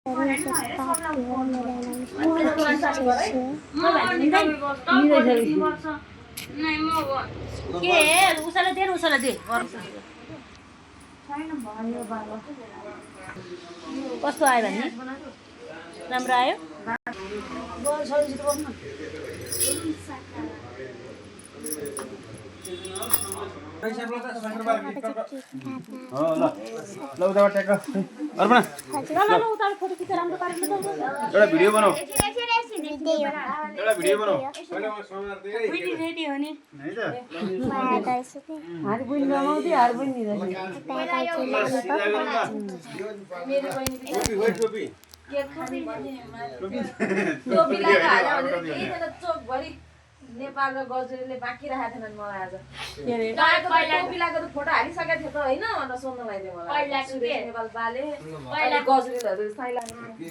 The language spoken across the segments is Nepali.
कस्तो आयो भने राम्रो आयो एउटा भिडियो बनाऊ नेपाल र गजरीले बाँकी राखेको थिएनन् मलाई आज टोपीलाको त फोटो हालिसकेको थियो त होइन भनेर सोध्नु लगाइदियो मलाई नेपाल बाले गजरीहरू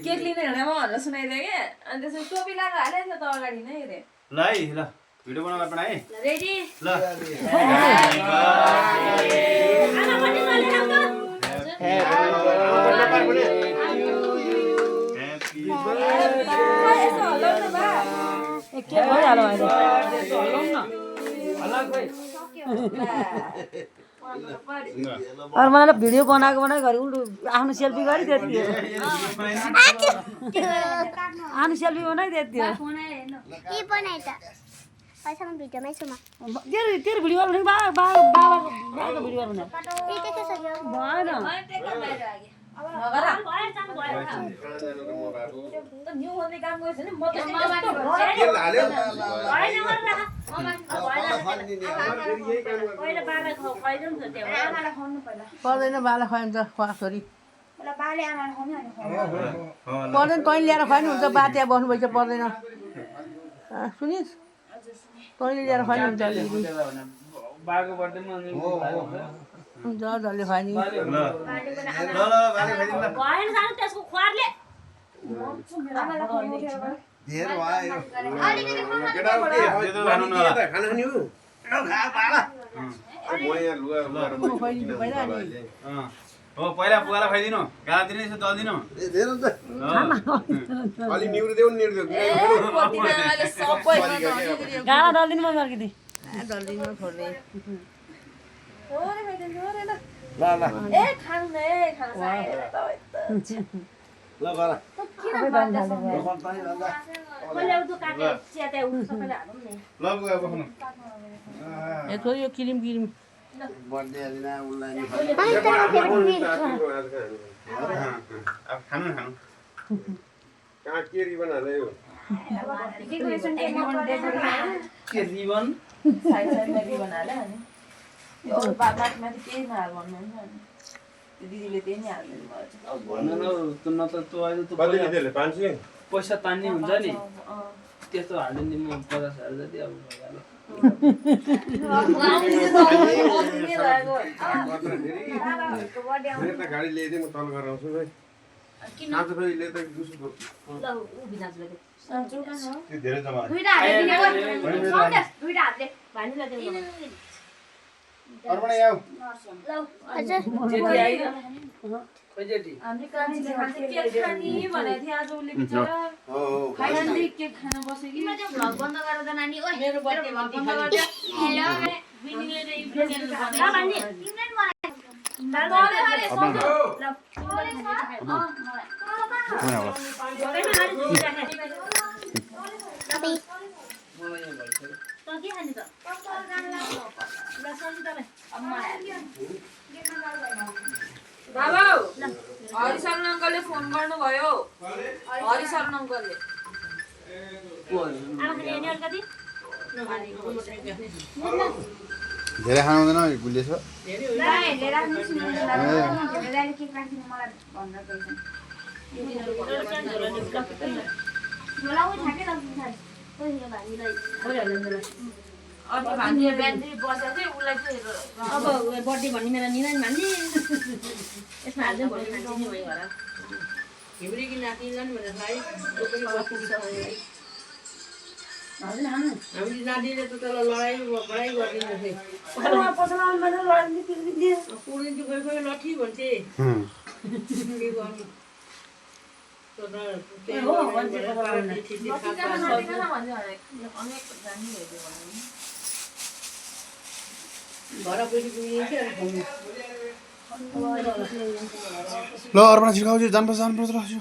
केक लिने हिँडेमा भनेर सुनाइदियो क्या अनि त्यसपछि टोपीलाको हालेको थियो त अगाडि नै रे ल है ल भिडियो बनाउन पर्छ है रेडी ल के भइहाल्यो अहिले मलाई भिडियो बनाएको गरी उल्टो आफ्नो सेल्फी गरी त्यति हो आफ्नो सेल्फी बनाइ त्यति हो तेरो भिडियो बनाउने बाबाको भिडियो बनाउने पर्दैन बाला खुवायो भने त छोरी पर्दैन तैँले ल्याएर खुवायो हुन्छ बा त्यहाँ बस्नु भइसक्यो पर्दैन सुनिस् तैँले ल्याएर खुवायो हुन्छ जसले खुवायो नि हो पहिला पुगाला खुवाइदिनु गाला दिनु यसो दल्दिनु गाला दल्दिनु म मर्किँदै दल्दिनु छोड्ने यो किरिम किरिम पैसा तान्ने हुन्छ नि त्यस्तो हाल्दैन नि म 50,000 जति अब गाडी ल्याइदिए म तल गरेर आउँछु भाइ आज फेरि ले त धेरै जम्मा अर्पण आऊ जेठी हामी कान्छीले खान्छ केक खानी भनेको थियो आज उले बिचरा खाइरहँदै केक खान बस्यो कि म त्यो भ्लग बन्द गरेर त नानी ओइ मेरो बर्थडे बन्द बन्द गर्छ गर्छ हेलो विनिले चाहिँ इन्भिटेसन ल बनायो भन्ने तिमीले नि मलाई तले हाले सम्झौ ल बाबा हरिशरण अङ्कलले फोन गर्नुभयो हरिशरण अङ्कलले धेरै खानु हुँदैन गुलियो छ अब भान्जी ब्याट्री बसेर चाहिँ उसलाई चाहिँ अब बर्थडे भन्ने मेरो निना नि भन्ने यसमा हाल्दै भोलि मान्छे नि भयो होला हिउरी कि नातिनीलाई नि भनेर खाइ हामीले नातिले त तल लडाइ गरिदिनु थिएँ पुरिन्थ्यो कोही कोही लठी भन्थे के गर्नु हो मान्छेको बोलाउन नचिकन नचिकन भन्यो भने अनेक जानी हेर्यो भने घर पैसा पुगिन्छ अनि ल अर्पण छिर्काउँछु जानुपर्छ ल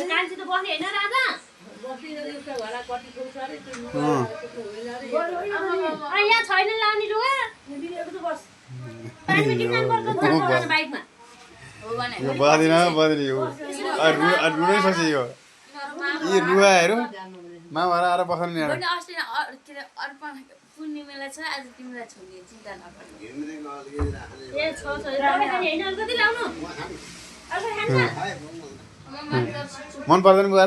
कान्छी त बस्ने होइन राजा यहाँ छैन लाउने लुगा पानीमा किन जानुपर्छ बाइकमा बदिन यो रुनै सक्छ यो यी रुवाहरू मामाहरू आएर बस्नु नि अस्ति के अरे अर्पण पूर्णिमालाई छ आज तिमीलाई छोड्ने चिन्ता नगर्नु ए छ होइन कति लाउनु अर्को खान्छ मन पर्दैन बुवा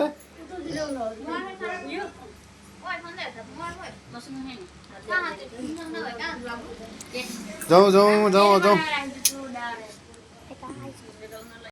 जाउँ